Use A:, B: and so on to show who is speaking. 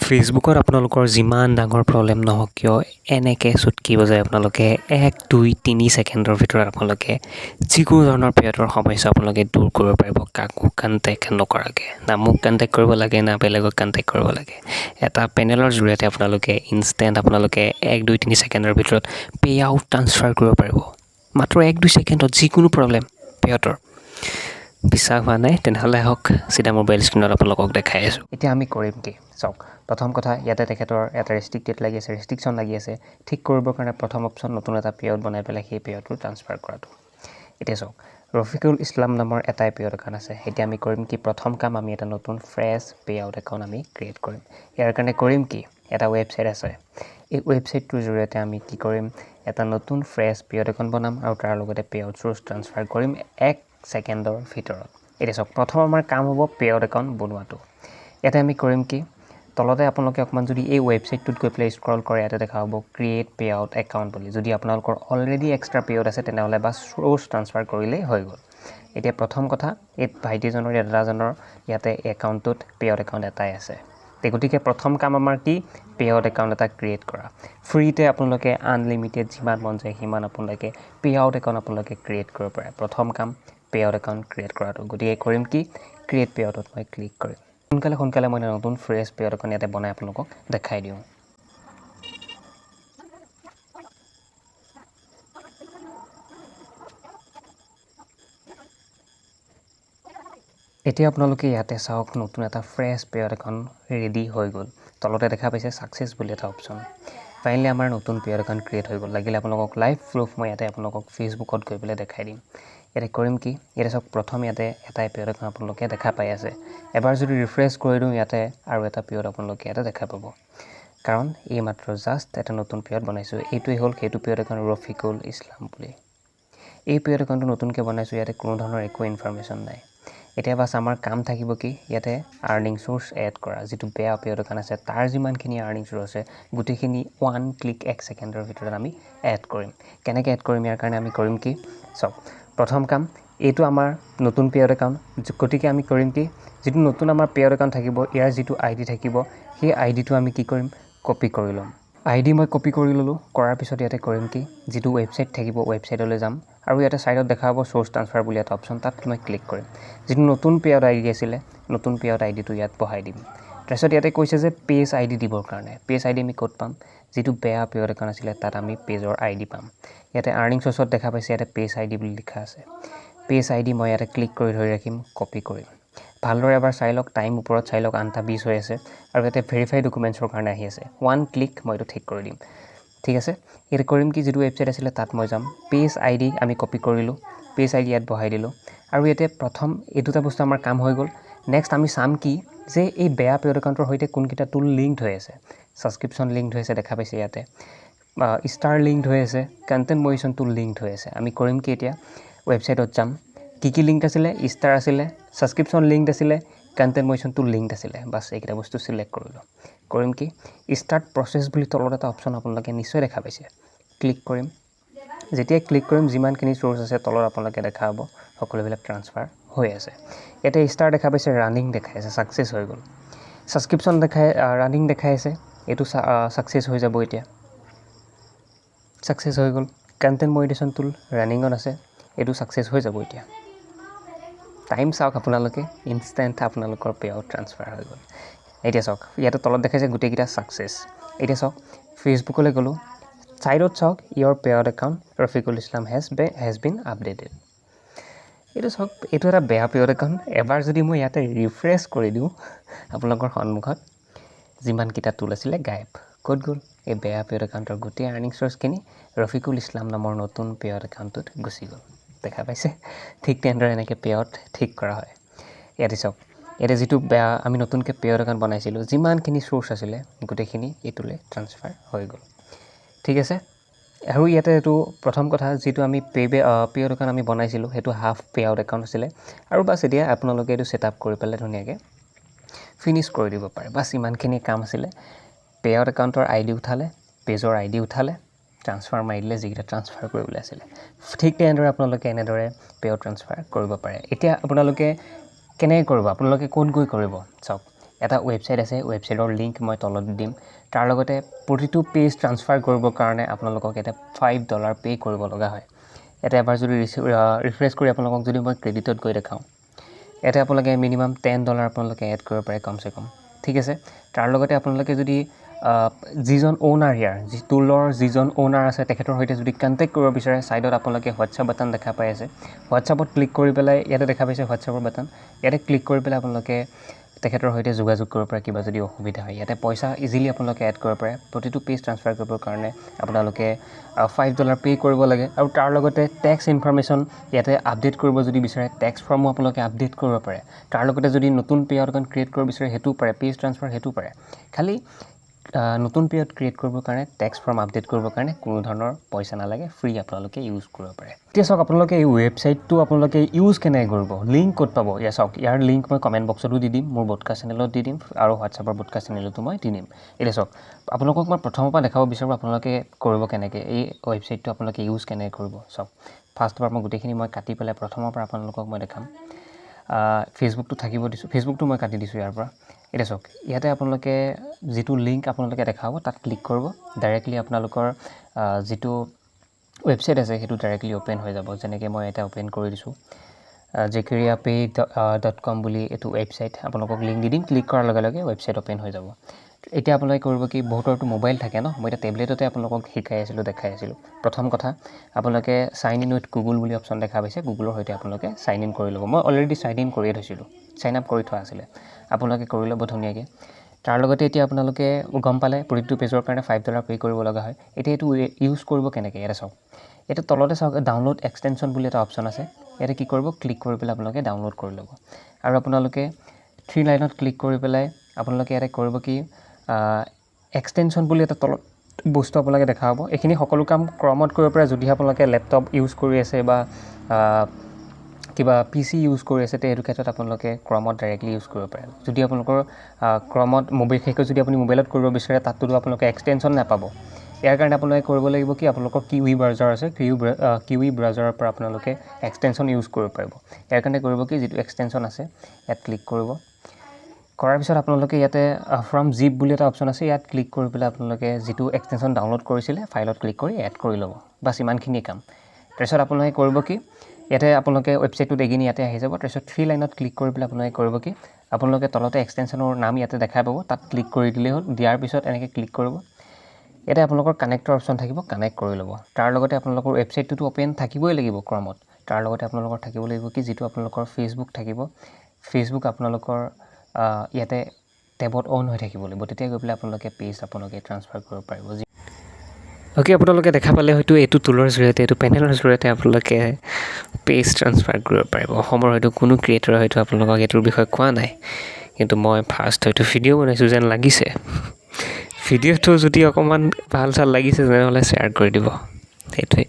A: ফেচবুকত আপোনালোকৰ যিমান ডাঙৰ প্ৰব্লেম নহওক কিয়, এনেকৈ চুটকি বজাই আপোনালোকে 1, 2, 3 ছেকেণ্ডৰ ভিতৰত আপোনালোকে যিকোনো ধৰণৰ পেটৰ সমস্যা আপোনালোকে দূৰ কৰিব পাৰিব, কাকো কণ্টেক্ট নকৰাকৈ। না মোক কণ্টেক্ট কৰিব লাগে, না বেলেগক কণ্টেক্ট কৰিব লাগে। এটা পেনেলৰ জৰিয়তে আপোনালোকে ইনষ্টেণ্ট আপোনালোকে 1, 2, 3 ছেকেণ্ডৰ ভিতৰত পে' আউট ট্ৰান্সফাৰ কৰিব পাৰিব, মাত্ৰ 1, 2 ছেকেণ্ডত যিকোনো প্ৰব্লেম পে'আউটৰ। বিশ্বাস হোৱা নাই? তেনেহ'লে আহক, চিধা মোবাইল স্ক্ৰীণত আপোনালোকক দেখাই আছোঁ। এতিয়া আমি কৰিম কি চাওক। প্ৰথম কথা, ইয়াতে তেখেতৰ এটা ৰেষ্ট্ৰিক্টেড লাগি আছে, ৰেষ্ট্ৰিকশ্যন লাগি আছে। ঠিক কৰিবৰ কাৰণে প্ৰথম অপশ্যন নতুন এটা পে' আউট বনাই পেলাই সেই পে' আউটটো ট্ৰান্সফাৰ কৰাটো। এতিয়া চাওক, ৰফিকুল ইছলাম নামৰ এটাই পে' আউট একাউণ্ট আছে। এতিয়া আমি কৰিম কি? প্ৰথম কাম, আমি এটা নতুন ফ্ৰেছ পে' আউট একাউণ্ট আমি ক্ৰিয়েট কৰিম। ইয়াৰ কাৰণে কৰিম কি? এটা ৱেবছাইট আছে। এই ৱেবছাইটটোৰ জৰিয়তে আমি কি কৰিম? এটা নতুন ফ্ৰেছ পে' আউট একাউণ্ট বনাম আৰু তাৰ লগতে পে' আউট চ'ৰ্চ ট্ৰান্সফাৰ কৰিম 1 ছেকেণ্ডৰ ভিতৰত। এতিয়া চাওক, প্ৰথম আমাৰ কাম হ'ব পে' আউট একাউণ্ট বনোৱাটো। ইয়াতে আমি কৰিম কি? তলতে আপোনালোকে অকণমান যদি এই ৱেবছাইটটোত গৈ পেলাই স্ক্ৰল কৰে, ইয়াতে দেখা পাব ক্ৰিয়েট পে' আউট একাউণ্ট বুলি। যদি আপোনালোকৰ অলৰেডি এক্সট্ৰা পে' আউট আছে, তেনেহ'লে বাছ চ'ৰ্চ ট্ৰান্সফাৰ কৰিলেই হৈ গ'ল। এতিয়া প্ৰথম কথা, এই ভাইটিজনৰ, এই দাদাজনৰ ইয়াতে একাউণ্টটোত পে' আউট একাউণ্ট এটাই আছে। গতিকে প্ৰথম কাম আমাৰ কি? পে' আউট একাউণ্ট এটা ক্ৰিয়েট কৰা। ফ্ৰীতে আপোনালোকে আনলিমিটেড যিমান মন যায় সিমান আপোনালোকে পে' আউট একাউণ্ট আপোনালোকে ক্ৰিয়েট কৰিব পাৰে। প্ৰথম কাম পে' আউট একাউণ্ট ক্ৰিয়েট কৰাটো। গতিকে কৰিম কি? ক্ৰিয়েট পে' আউটত মই ক্লিক কৰিম। সোনকালে সোনকালে মই নতুন ফ্ৰেছ পে' আউট একাউণ্ট ইয়াতে বনাই আপোনালোকক দেখাই দিওঁ। এতিয়া আপোনালোকে ইয়াতে চাওক, নতুন এটা fresh pay out account ready হৈ গ'ল। তলতে দেখা পাইছে ছাকচেছ বুলি এটা অপশ্যন। ফাইনেলি আমাৰ নতুন পে' আউট একাউণ্ট ক্ৰিয়েট হৈ গ'ল। লাগিলে আপোনালোকক লাইভ প্ৰুফ মই ইয়াতে আপোনালোকক ফেচবুকত গৈ পেলাই দেখাই দিম। ইয়াতে কৰিম কি? ইয়াতে চাওক, প্ৰথম ইয়াতে এটাই পে' আউট একাউণ্ট আপোনালোকে দেখা পাই আছে। এবাৰ যদি ৰিফ্ৰেছ কৰি দিওঁ, ইয়াতে আৰু এটা পে' আউট আপোনালোকে ইয়াতে দেখা পাব, কাৰণ এই মাত্ৰ জাষ্ট এটা নতুন পে' আউট বনাইছোঁ। এইটোৱেই হ'ল সেইটো pay' out account, Rafiqul Islam বুলি। এই পে' আউট একাউণ্টটো নতুনকৈ বনাইছোঁ, ইয়াতে কোনো ধৰণৰ একো ইনফৰমেশ্যন নাই। এতিয়া বাছ আমাৰ কাম থাকিব কি? ইয়াতে আৰ্নিং চ'ৰ্চ এড কৰা। যিটো বেয়া পে' আউট একাউণ্ট আছে, তাৰ যিমানখিনি আৰ্নিং চ'ৰ্চ আছে, গোটেইখিনি ওৱান ক্লিক 1 ছেকেণ্ডৰ ভিতৰত আমি এড কৰিম। কেনেকৈ এড কৰিম? ইয়াৰ কাৰণে আমি কৰিম কি চাওক। প্ৰথম কাম, এইটো আমাৰ নতুন পে' আউট একাউণ্ট। গতিকে আমি কৰিম কি? যিটো নতুন আমাৰ পে' আউট একাউণ্ট থাকিব, ইয়াৰ যিটো আই ডি থাকিব, সেই আই ডিটো আমি কি কৰিম? কপি কৰি ল'ম। আই ডি মই কপি কৰি ল'লোঁ। কৰাৰ পিছত ইয়াতে কৰিম কি? যিটো ৱেবছাইট থাকিব, ৱেবছাইটলৈ যাম আৰু ইয়াতে ছাইডত দেখা পাব চ'ৰ্চ ট্ৰান্সফাৰ বুলি এটা অপশ্যন, তাত মই ক্লিক কৰিম। যিটো নতুন পে' আউট আই ডি আছিলে, নতুন পে' আউট আই ডিটো ইয়াত বহাই দিম। তাৰপিছত ইয়াতে কৈছে যে পেজ আই ডি দিবৰ কাৰণে। পেজ আই ডি আমি ক'ত পাম? যিটো বেয়া পে' আউট একাউণ্ট আছিলে, তাত আমি পেজৰ আই ডি পাম। ইয়াতে আৰ্নিং চ'ৰ্চত দেখা পাইছে, ইয়াতে পেজ আই ডি বুলি লিখা আছে। পেজ আই ডি মই ইয়াতে ক্লিক কৰি ধৰি ৰাখিম, কপি কৰিম। ভালদৰে এবাৰ চাই লওক, টাইম ওপৰত চাই লওক, 8:20 হৈ আছে আৰু ইয়াতে ভেৰিফাই ডকুমেণ্টছৰ কাৰণে আহি আছে। ওৱান ক্লিক মই এইটো ঠিক কৰি দিম। ঠিক আছে, ইয়াতে কৰিম কি? যিটো ৱেবছাইট আছিলে, তাত মই যাম। পেজ আই ডি আমি কপি কৰিলোঁ, পেজ আই ডি ইয়াত বহাই দিলোঁ আৰু ইয়াতে প্ৰথম এই দুটা বস্তু আমাৰ কাম হৈ গ'ল। নেক্সট আমি চাম কি যে এই বেয়া পে' আউট একাউণ্টৰ সৈতে কোনকেইটা টুল লিংকড হৈ আছে। ছাবস্ক্ৰিপশ্যন লিংকড হৈ আছে, দেখা পাইছে। ইয়াতে ষ্টাৰ লিংকড হৈ আছে, কণ্টেণ্ট মডিটেশ্যন টুল লিংকড হৈ আছে। আমি কৰিম কি? এতিয়া ৱেবছাইটত যাম। কি কি লিংক আছিলে? ষ্টাৰ আছিলে, ছাবস্ক্ৰিপশ্যন লিংক আছিলে, কণ্টেণ্ট মডিটেশ্যন টুল লিংক আছিলে। বাছ, এইকেইটা বস্তু চিলেক্ট কৰিলোঁ। কৰিম কি? ষ্টাৰ্ট প্ৰচেছ বুলি তলত এটা অপশ্যন আপোনালোকে নিশ্চয় দেখা পাইছে, ক্লিক কৰিম। যেতিয়া ক্লিক কৰিম, যিমানখিনি চ'ৰ্চ আছে তলত আপোনালোকে দেখা পাব, সকলোবিলাক ট্ৰান্সফাৰ হৈ আছে। ইয়াতে ষ্টাৰ দেখা পাইছে, ৰানিং দেখাই আছে, ছাকচেছ হৈ গ'ল। ছাবস্ক্ৰিপশ্যন দেখাই, ৰানিং দেখাই আছে, এইটো ছাকচেছ হৈ যাব। এতিয়া ছাকচেছ হৈ গ'ল। কণ্টেণ্ট মডিটেশ্যন টুল ৰানিঙত আছে, এইটো ছাকচেছ হৈ যাব। এতিয়া টাইম চাওক আপোনালোকে, ইনষ্টেণ্ট আপোনালোকৰ পে' আউট ট্ৰান্সফাৰ হৈ গ'ল। এতিয়া চাওক, ইয়াতে তলত দেখাইছে গোটেইকেইটা ছাকচেছ। এতিয়া চাওক, ফেচবুকলৈ গ'লোঁ, ছাইডত চাওক, "Your pay out account Rafiqul Islam has been updated." এইটো চাওক, এইটো এটা বেয়া পে' আউট একাউণ্ট। এবাৰ যদি মই ইয়াতে ৰিফ্ৰেছ কৰি দিওঁ আপোনালোকৰ সন্মুখত, যিমানকেইটা টুল আছিলে গায়ব। ক'ত গ'ল? এই বেয়া পে' আউট একাউণ্টৰ গোটেই আৰ্নিং চ'ৰ্চখিনি ৰফিকুল ইছলাম নামৰ নতুন পে' আউট একাউণ্টটোত গুচি গ'ল। দেখা পাইছে? ঠিক তেনেদৰে এনেকৈ পে' আউট ঠিক কৰা হয়। ইয়াতে চাওক, ইয়াতে যিটো বেয়া আমি নতুনকৈ পে' আউট একাউণ্ট বনাইছিলোঁ, যিমানখিনি চ'ৰ্চ আছিলে গোটেইখিনি এইটোলৈ ট্ৰান্সফাৰ হৈ গ'ল। ঠিক আছে। আৰু ইয়াতে এইটো প্ৰথম কথা, যিটো আমি পে' আউট একাউণ্ট আমি বনাইছিলোঁ, সেইটো হাফ পে' আউট একাউণ্ট আছিলে। আৰু বাছ, এতিয়া আপোনালোকে এইটো ছেট আপ কৰি পেলাই ধুনীয়াকৈ ফিনিছ কৰি দিব পাৰে। বাছ, ইমানখিনি কাম আছিলে। পে' আউট একাউণ্টৰ আই ডি উঠালে, পেজৰ আই ডি উঠালে, ট্ৰান্সফাৰ মাৰি দিলে যিকেইটা ট্ৰান্সফাৰ কৰিবলৈ আছিলে। ঠিক তেনেদৰে আপোনালোকে এনেদৰে পে' আউট ট্ৰান্সফাৰ কৰিব পাৰে। এতিয়া আপোনালোকে কেনেকৈ কৰিব? আপোনালোকে ক'ত গৈ কৰিব? চাওক। এটা ৱেবছাইট আছে, ৱেবছাইটৰ লিংক মই তলত দি দিম। তাৰ লগতে প্ৰতিটো পেজ ট্ৰান্সফাৰ কৰিবৰ কাৰণে আপোনালোকক ইয়াতে $5 পে' কৰিব লগা হয়। ইয়াতে এবাৰ যদি ৰিফ্ৰেছ কৰি আপোনালোকক যদি মই ক্ৰেডিটত গৈ দেখাওঁ, ইয়াতে আপোনালোকে মিনিমাম $10 আপোনালোকে এড কৰিব পাৰে কমচে কম, ঠিক আছে। তাৰ লগতে আপোনালোকে যদি যিজন অ'নাৰ ইয়াৰ, যি টুলৰ যিজন অ'নাৰ আছে, তেখেতৰ সৈতে যদি কণ্টেক্ট কৰিব বিচাৰে, ছাইডত আপোনালোকে হোৱাটছআপ বাটন দেখা পাই আছে। হোৱাটছআপত ক্লিক কৰি পেলাই, ইয়াতে দেখা পাইছে হোৱাটছআপৰ বাটন, ইয়াতে ক্লিক কৰি পেলাই আপোনালোকে তেখেতৰ সৈতে যোগাযোগ কৰিব পাৰে কিবা যদি অসুবিধা হয়। ইয়াতে পইচা ইজিলি আপোনালোকে এড কৰিব পাৰে। প্ৰতিটো পেজ ট্ৰান্সফাৰ কৰিবৰ কাৰণে আপোনালোকে $5 পে' কৰিব লাগে। আৰু তাৰ লগতে টেক্স ইনফৰমেশ্যন ইয়াতে আপডেট কৰিব যদি বিচাৰে, টেক্স ফৰ্মো আপোনালোকে আপডেট কৰিব পাৰে। তাৰ লগতে যদি নতুন পে' আউট একাউণ্ট ক্ৰিয়েট কৰিব বিচাৰে, সেইটোও পাৰে। পেজ ট্ৰান্সফাৰ সেইটোও পাৰে। খালি নতুন পে' আউট ক্ৰিয়েট কৰিবৰ কাৰণে, টেক্স ফৰ্ম আপডেট কৰিবৰ কাৰণে কোনো ধৰণৰ পইচা নালাগে, ফ্ৰী আপোনালোকে ইউজ কৰিব পাৰে। এতিয়া চাওক, আপোনালোকে এই ৱেবছাইটটো আপোনালোকে ইউজ কেনেকৈ কৰিব, লিংক ক'ত পাব? ইয়াৰ চাওক, ইয়াৰ লিংক মই কমেণ্ট বক্সতো দি দিম, মোৰ বডকাষ্ট চেনেলত দি দিম আৰু হোৱাটছআপৰ বডকাষ্ট চেনেলতো মই দি দিম। এতিয়া চাওক, আপোনালোকক মই প্ৰথমৰ পৰা দেখাব বিচাৰোঁ আপোনালোকে কৰিব কেনেকৈ, এই ৱেবছাইটটো আপোনালোকে ইউজ কেনেকৈ কৰিব। চাওক, ফাৰ্ষ্ট বাৰ মই গোটেইখিনি মই কাটি পেলাই প্ৰথমৰ পৰা আপোনালোকক মই দেখাম। ফেচবুকটো থাকিব দিছোঁ, ফেচবুকটো মই কাটি দিছোঁ ইয়াৰ পৰা। এতিয়া চাওক, ইয়াতে আপোনালোকে যিটো লিংক আপোনালোকে দেখাব, তাত ক্লিক কৰিব। ডাইৰেক্টলি আপোনালোকৰ যিটো ৱেবছাইট আছে, সেইটো ডাইৰেক্টলি অ'পেন হৈ যাব। যেনেকৈ মই এতিয়া অ'পেন কৰি দিছোঁ, জেকেৰিয়া পে' ডট কম বুলি এইটো ৱেবছাইট, আপোনালোকক লিংক দি দিম। ক্লিক কৰাৰ লগে লগে ৱেবছাইট অ'পেন হৈ যাব। এতিয়া আপোনালোকে কৰিব কি, বহুতৰতো মোবাইল থাকে ন, মই এতিয়া টেবলেটতে আপোনালোকক শিকাই আছিলোঁ, দেখাই আছিলোঁ। প্ৰথম কথা, আপোনালোকে চাইন ইন উইথ গুগল বুলি অপশ্যন দেখা পাইছে, গুগলৰ সৈতে আপোনালোকে চাইন ইন কৰি ল'ব। মই অলৰেডি চাইন ইন কৰিয়ে থৈছিলোঁ, চাইন আপ কৰি থোৱা আছিলে। আপোনালোকে কৰি ল'ব ধুনীয়াকৈ। তাৰ লগতে এতিয়া আপোনালোকে গম পালে, প্ৰতিটো পেজৰ কাৰণে $5 পে' কৰিব লগা হয়। এতিয়া এইটো ইউজ কৰিব কেনেকৈ? ইয়াতে চাওক, এতিয়া তলতে চাওক, ডাউনলোড এক্সটেনশ্যন বুলি এটা অপশ্যন আছে। ইয়াতে কি কৰিব, ক্লিক কৰি পেলাই আপোনালোকে ডাউনলোড কৰি ল'ব। আৰু আপোনালোকে থ্ৰী লাইনত ক্লিক কৰি পেলাই আপোনালোকে ইয়াতে কৰিব কি, এক্সটেনশ্যন বুলি এটা তলত বস্তু আপোনালোকে দেখা পাব। এইখিনি সকলো কাম ক্ৰমত কৰিব পাৰে। যদিহে আপোনালোকে লেপটপ ইউজ কৰি আছে বা কিবা পিচি ইউজ কৰি আছে, তে সেইটো ক্ষেত্ৰত আপোনালোকে ক্ৰমত ডাইৰেক্টলি ইউজ কৰিব পাৰে। যদি আপোনালোকৰ ক্ৰমত বিশেষকৈ যদি আপুনি মোবাইলত কৰিব বিচাৰে, তাতটোতো আপোনালোকে এক্সটেনশ্যন নাপাব। ইয়াৰ কাৰণে আপোনালোকে কৰিব লাগিব কি, আপোনালোকৰ কিউই ব্ৰাউজাৰ আছে, কিউই ব্ৰাউজাৰৰ পৰা আপোনালোকে এক্সটেনশ্যন ইউজ কৰিব পাৰিব। ইয়াৰ কাৰণে কৰিব কি, যিটো এক্সটেনশ্যন আছে ইয়াত ক্লিক কৰিব। কৰাৰ পিছত আপোনালোকে ইয়াতে ফ্ৰম জিপ বুলি এটা অপশ্যন আছে, ইয়াত ক্লিক কৰি পেলাই আপোনালোকে যিটো এক্সটেনশ্যন ডাউনলোড কৰিছিলে, ফাইলত ক্লিক কৰি এড কৰি ল'ব। বাছ, ইমানখিনিয়ে কাম। তাৰপিছত আপোনালোকে কৰিব কি, ইয়াতে আপোনালোকে ৱেবছাইটটোত এগেইন ইয়াতে আহি যাব। তাৰপিছত থ্ৰী লাইনত ক্লিক কৰি পেলাই আপোনালোকে কৰিব কি, আপোনালোকে তলতে এক্সটেনশ্যনৰ নাম ইয়াতে দেখাই পাব, তাত ক্লিক কৰি দিলেই হ'ল। দিয়াৰ পিছত এনেকৈ ক্লিক কৰিব, ইয়াতে আপোনালোকৰ কানেক্টৰ অপশ্যন থাকিব, কানেক্ট কৰি ল'ব। তাৰ লগতে আপোনালোকৰ ৱেবছাইটটোতো অ'পেন থাকিবই লাগিব ক্ৰমত। তাৰ লগতে আপোনালোকৰ থাকিব লাগিব কি, যিটো আপোনালোকৰ ফেচবুক থাকিব, ফেচবুক আপোনালোকৰ ইয়াতে টেবত অন হৈ থাকিব লাগিব। তেতিয়া গৈ পেলাই আপোনালোকে পেজ আপোনালোকে ট্ৰান্সফাৰ কৰিব পাৰিব। অ'কে, আপোনালোকে দেখা পালে হয়তো, এইটো টুলৰ জৰিয়তে, এইটো পেনেলৰ জৰিয়তে আপোনালোকে পেজ ট্ৰান্সফাৰ কৰিব পাৰিব। অসমৰ হয়তো কোনো ক্ৰিয়েটৰে হয়তো আপোনালোকক এইটোৰ বিষয়ে কোৱা নাই, কিন্তু মই ফাৰ্ষ্ট হয়তো ভিডিঅ' বনাইছোঁ যেন লাগিছে। ভিডিঅ'টো যদি অকণমান ভাল চাল লাগিছে, তেনেহ'লে শ্বেয়াৰ কৰি দিব, সেইটোৱেই।